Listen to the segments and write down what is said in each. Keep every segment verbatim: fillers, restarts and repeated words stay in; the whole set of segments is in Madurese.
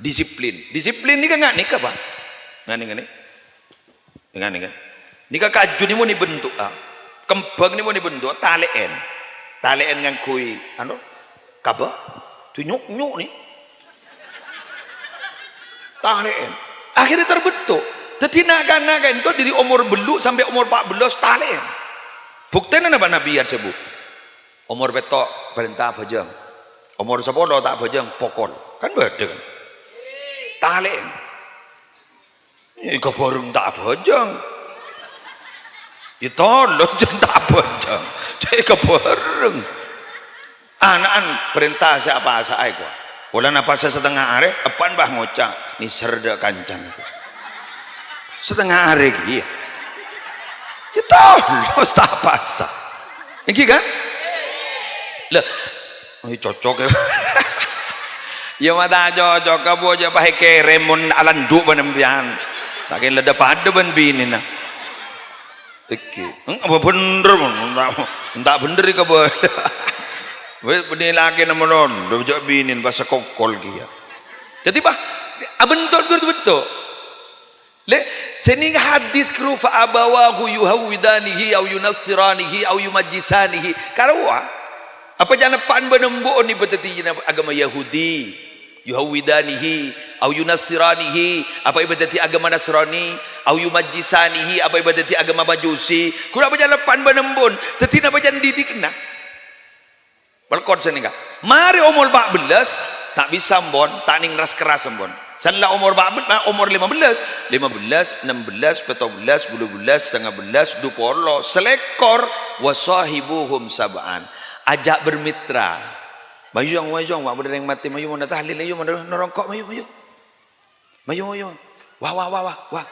Disiplin. Disiplin nèka nga-, nèka, Pak. Nga-, nèka, nè-, nga-, nèka. Nèka kaju nè mon èbentu'a. Kembhâng nè mon èbentu'a, talè'en. Talè'en ngangghuy, anu, kaba. Dinyo'-nyo' nè. Talè'en. Akhirnya terbentuk. Dhâddhi na'-kana' ka'dinto dâri omor bellu' sampè' omor pa' bellas talè'en. Buktèna napa Nabi adhâbu? Omor pètto' parènta abhâjâng. Omor sapolo ta' abhâjâng, pokol. Kan bâdâ, kan? Talè'en. Èkabhâreng ta' abhâjâng. Yâ tolong jhân ta' abhâjâng. Jhâ' èkabhâreng. Ana'an parènta sè apa-asa'è, kowa. Polana pas satengnga arè, eppa'en bâ ngoca', "Nèser dâ' kancana." Satengnga arè kèya. Yâ tolong ta' apasa. Èngghi, kan? Lah, oh, cocok, yâ. Yâ, ma' ta' cocok, kabo jhâ' pas èkèrèm mon alandu' bân empèyan. Ta' kèng la dhâ-padâ bân binèna. Èngghi. Eng, apa bhender, mon? Enta', enta' bhender èkabâlâ. Wes, bânnè lakèna malolo, jhâ' binèna pas sakokkol kèya. Dhâddhi, Pak, abhânto ghâr bhânto. Lè, sè nèng hadis kèro, "Fa abawahu yuhawwidanihi au yunassiranihi au yumajjisanihi." Karowa, apa jhâ' eppa'en bân embu'en èbâdâddhi aghâma Yahudi, yuhawwidanihi, au yunassiranihi, apa èbâdâddhi aghâma Nasrani, au yumajjisanihi, apa èbâdâddhi aghâma Majusi. Ghuru apa jhâ' eppa'en bân embu'en, dhâddhi napa jhâ' didikna? Pelkon sè nèka. Marè omor pa' bellas, ta' bisa, empon, ta' nèng ras-kerras, empon. Sè la omor pa' bel-, omor lima belas, lima belas, enam belas, pètto belas, wolu belas, sanga belas, dupolo, salèkor, "Wa shahibuhum sab'an." Ajak bermitra. Mayu, Jong, mayu, Jong, wa' bâdâ rèng matè, mayu, mon tahlil, ayu, mon narongko', mayu, mayu. Mayu, mayu. Wah, wah, wah, wah, wah.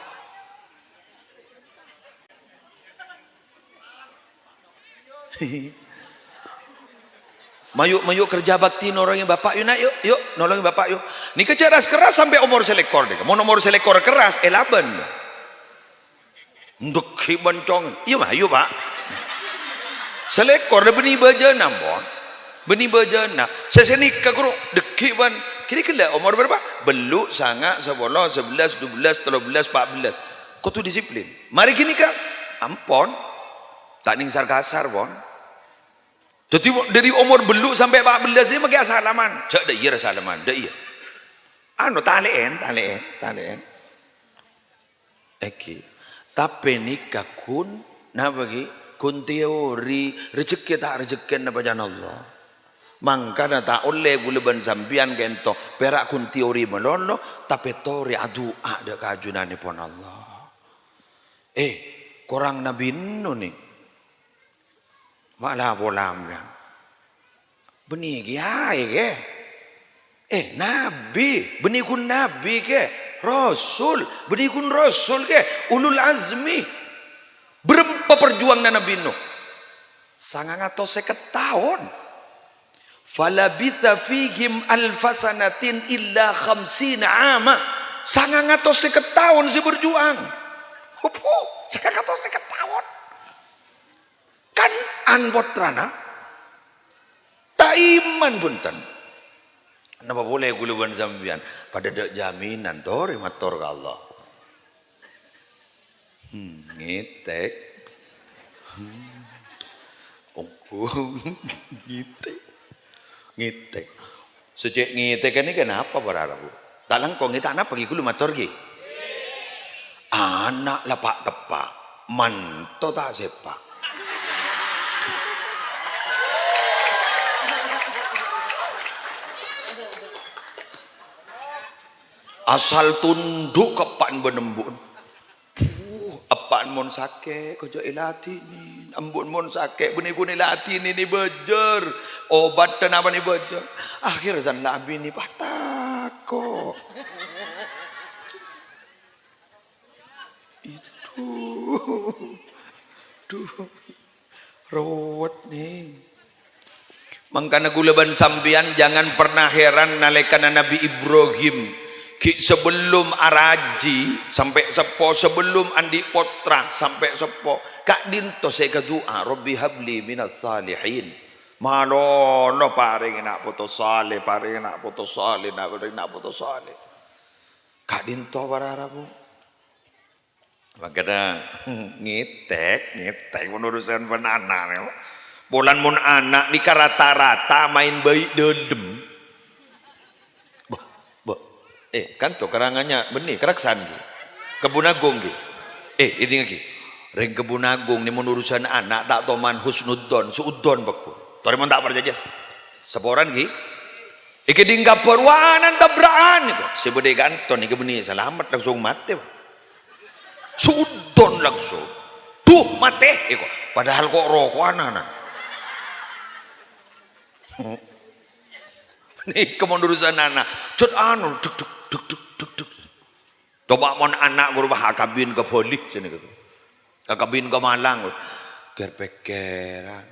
Mayu, mayu kerja bakti nolongè bapa', yu, na', yu, yu, nolongè bapa', yu. Nèka jhâ' ras-kerras sampè' omor salèkor, nèka. Mon omor salèkor kerras, èlabân. Dâgghi' bân cong. Iyâ, mayu, Pa'. Salèkor, la bânnè bâjâna, empon. Bânnè bâjâna. Sè, sè nèka, ghuru, dâgghi' bân. Kira-kira omor berapa? Bellu', sanga', sapolo, sabellas, dubellas, tello bellas, pa' bellas. Kodhu disiplin. Marè ghânèka, ampon. Ta' nèng sar-kasar, pon. Dhâddhi, dâri omor bellu' sampè' pa' bellas rèya makè asalaman. Jhâ' dâ' iyâ, asalaman. Dâ' iyâ. Anu, talè'en, talè'en, talè'en. Èngghi. Tapè nèka ghun, napa ghi? Ghun teori, rejekkè ta' rejekkèna bâjâna Allah. Mangkana ta' ollè ghulâ bân sampèyan ka'dinto, pèra' ghun teori malolo, tapè torè adu'a dâ' ka ajunanèpon Allah. Eh, korang Nabbhi Nuh nè. Ma' la pola sampèyan. Bânnè kèyaè, kè. Eh, nabbhi. Bânnè ghun nabbhi, kè. Rasul. Bânnè ghun rasul, kè. Ulul azmi. Bârâmpa parjuwânganna Nabbhi Nuh? Sangang atos sèket taon. "Falabitsa fihim alfa sanatin illa khamsina ama." Sangang atos sèket taon sè berjuang. Opo? Sangang atos sèket taon. Kan'an pottrana. Ta' iman, bhunten. Napa polè ghulâ bân sampèyan? Padâ dâ' jaminan, torè mator ka Allah. Hmm, ngètèk. Hmm. Ongghu. Ngètèk. Ngètèk. Sè cè' ngètèk nèka napa para rabu? Ta' langkong, ta' napa ghi ghulâ mator ghi? Ana' la pa'-teppa', manto ta' sèpa'. Asal tondhu' ka eppa'en bân embu'en. Puh, eppa'en mon sakè', kodhu èladhinè. Embu'en mon sakè', bânnè ghun èladhinè, nè bâjâr. Obat dâ' napa nè bâjâr. Akhèr san la abinè, pas tako'. Itu. Duh. Ruwet, nè. Mangkana ghulâ bân sampèyan jangan pernah heran nalèkana Nabbhi Ibrahim, ghi' sabellum araji sampè' seppo, sabellum andi' pottra sampè' seppo, ka'dinto sè èkadu'a, "Rabbi habli minas salihin." Malolo parèngè na' poto saleh, parèngè na' poto saleh, na-, parèngè na' poto saleh. Ka'dinto para rabu. Mangkana ngetek, ngetek mon urusan bân ana'. Polana mon ana' nèka rata-rata maèn bhâi dhâlem. Bâh, bâh. Eh, kanto karangannya bânnè, Karaksan ghi. Kebun Agung ghi. Eh, èdingngaghi. Rèng Kebun Agung nè mon urusan ana' ta' toman husnudzon, su'udzon paggun. Torè mon ta' parcajâ. Saporan ghi. Èkèdhing kabhâr, "Wah, anan tabra'an," èko. Sè bâdâ è kanto nèka bânnè salamet langsung matè, Pak. Su'udzon langsung. "Duh, matè," èko. Padahal ko'-roko'an anan. Nèka mon urusan ana'. Jhât anu, duk, duk, duk, duk, duk, duk. Coba mon ana' ghuru, wah, akabin ka Bali, sènè gitu. Akabin ka Malang. Ghâr-pèkkèran.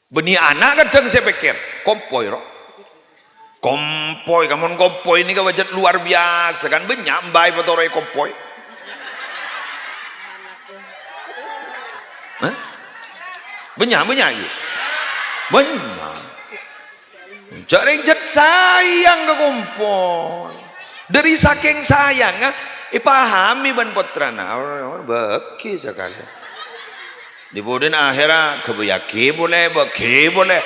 Bânnè ana' kadhâng sè pèkkèr, "Kompoy, ro." Kompoy, ka mon kompoy nèka pajhât luar biasa, kan? Bânnya' emba èpatoro'è kompoy. Hah? Bânnya', bânnya', iyâ. Bânnya'. Jhâ' rèng jhât sayang ka kompoy. Dâri sakèng sayangnga, èpahamè bân pottrana, bâgi sakalè. Dhi-budhina akhèrra ghâbâyyâghi polè, bâgi polè.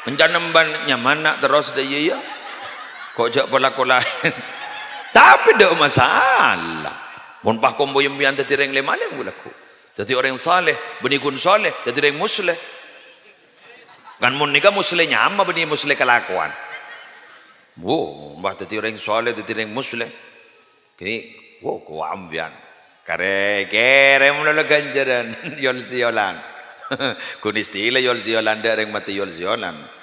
Encan emban nyaman na' terros dâ' iyâ, iyâ. Ko' jhâ' polako laèn. Tapè tadâ' masalah. Mon pas kompoy empèyan dhâddhi rèng lè-malè, bu lagghu'. Dhâddhi orèng saleh, bânnè ghun saleh, dhâddhi rèng musleh. Kan mon nèka musleh nyama bânnè musleh kalakowan. Wo, pas dhâddhi orèng saleh, dhâddhi rèng musleh. Ghi, wo, kowa empèyan. Karè, kèrèm lolo ghânjhârân, yol-siyolan. Ghun istilah yol-siyolan, tadâ' rèng matè yol-siyolan.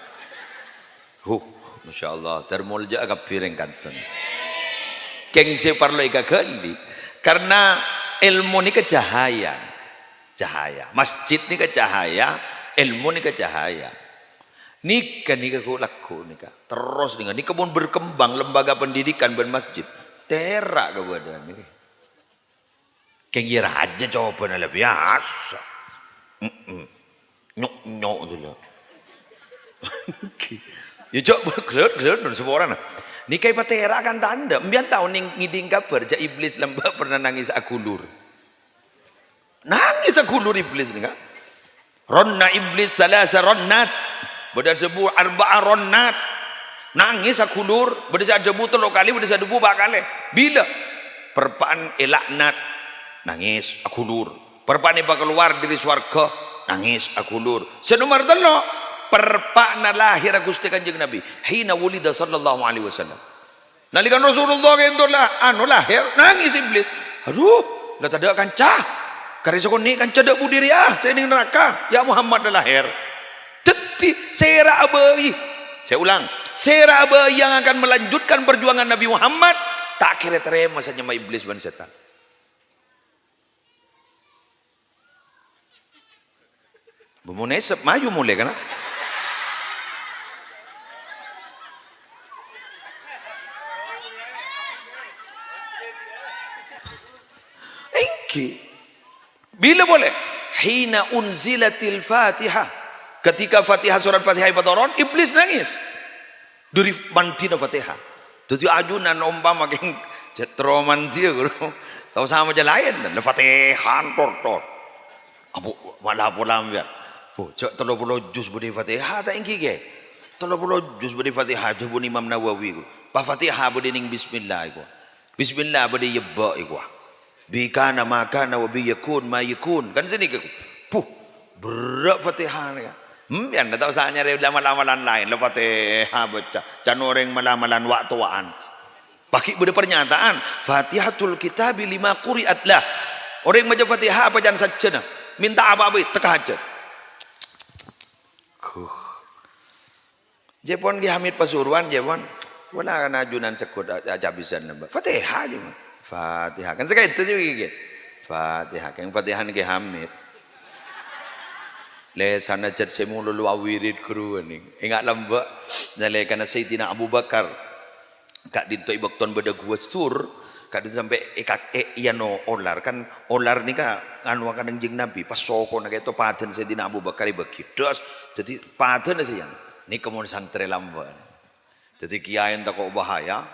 Huh, masyaallah, tèr molja'a kabbhi rèng kanto. Kèng sè parlo èkaghâli, karna èlmo nèka cahaya. Cahaya. Masjid nèka cahaya, èlmo nèka cahaya. Nèka, nèka ghu-, lagghu' nèka. Terros nèka. Nèka pon berkembang lembaga pendidikan bân masjid. Tèra' kabâdâ'ân nèka. Kèng iyâ rajâ cobâna la biyasa. Mm-mm. Nyok-nyok tu la. Iyâ, jhâ' glet-glet nun saporana. Nèka èpatèra' kan tandhâ. Empèyan tao nèng ngèdhing kabhâr jhâ' Iblis lambâ' pernah nangès aghulur. Nangès aghulur Iblis nèka. Ronna Iblis salasa ronnat. Bâdâ adhâbu arba'a ronnat. Nangès aghulur. Bâdâ sè adhâbu tello kalè, bâdâ sè adhâbu pa' kalè. Bilâ? Perpa'an èlaknat. Nangès aghulur. Perpa'an èpakalowar dâri sowarghâ. Nangès aghulur. Sè nomer tello', perpa'na lahèra Ghustè Kanjeng Nabi. Hina wulida sallallahu alaihi wasallam. Nalèkana Rasulullah kento la-, anu, lahèr, nangès Iblis. "Adhu, la tadâ' kanca. Karè sakonè' kanca dâ' budi rèya, sè nèng naraka. Ya Muhammad la lahèr." Dhâddhi, sèra'a bhâi. Saya ulang, sèra'a bhâi yang akan melanjutkan perjuangan Nabi Muhammad, ta' kèra tarèma sè nyama Iblis bân sètan. Bâ mon èsep, mayu molè, kana? Èngghi. Bilâ polè? Hina unzilatil Fatihah. Ketika Fatihah, surat Fatihah èpatoron, Iblis nangès. Dâri mandhina Fatihah. Dhâddhi ajunan ompama kèng jhât terro mandhi, ghu. Tao sama jhâ' laèn, la Fatihah, tor-tor. Abu, malah pola empèyan. Bu, jhâ' tello polo juz bâdâ Fatihah ta' èngghi, Kè? Tello polo juz bâdâ Fatihah, dhâbuna Imam Nawawi, ghu. Pa Fatihah bâdâ nèng bismillah, ghu. Bismillah bâdâ yebbâ', ghu. Bi kana ma kana wa bi yakun ma yakun. Kan sanèka. Puh, berrâ' Fatihah nèka. Hmm, yâ, ndak tao sa nyarè amal-amalan laèn. La Fatihah baca. Can orèng amal-amalan wa'-towa'an. Paghi' bâdâ pernyataan, "Fatihatul kitabi lima quri'at lah." Orèng maca Fatihah apa can sajjhâna. Mènta apa bhâi, tekka hajhât. Ghuh. Jhâ' pon Kè Hamid Pasuruan, jhâ' pon. Wala kan ajunan segghut a-, a-, acabisân nèmbâ. Fatihah, jhâ' pon. Fatihah. Kan sakèto jiyâ, Kè. Fatihah. Kèng Fatihah Kè Hamid. Lèsanna jhât sè mololo awirid ghuruwân nèng. Enga' lambâ'. Nalèkana Sayyidina Abu Bakar. Ka'dinto è bâktona bâdâ Gua Tsur. Ka'dinto sampè' è kak-, è, iyâ no olar. Kan olar nèka nganu Kanjeng Nabi. Pas sokona kèto padâna Sayyidina Abu Bakar èbâgi. Dhâs. Dhâddhi padâna sè yang. Nèka mon santrè lambâ'. Dhâddhi kèyaè tako' bahaya,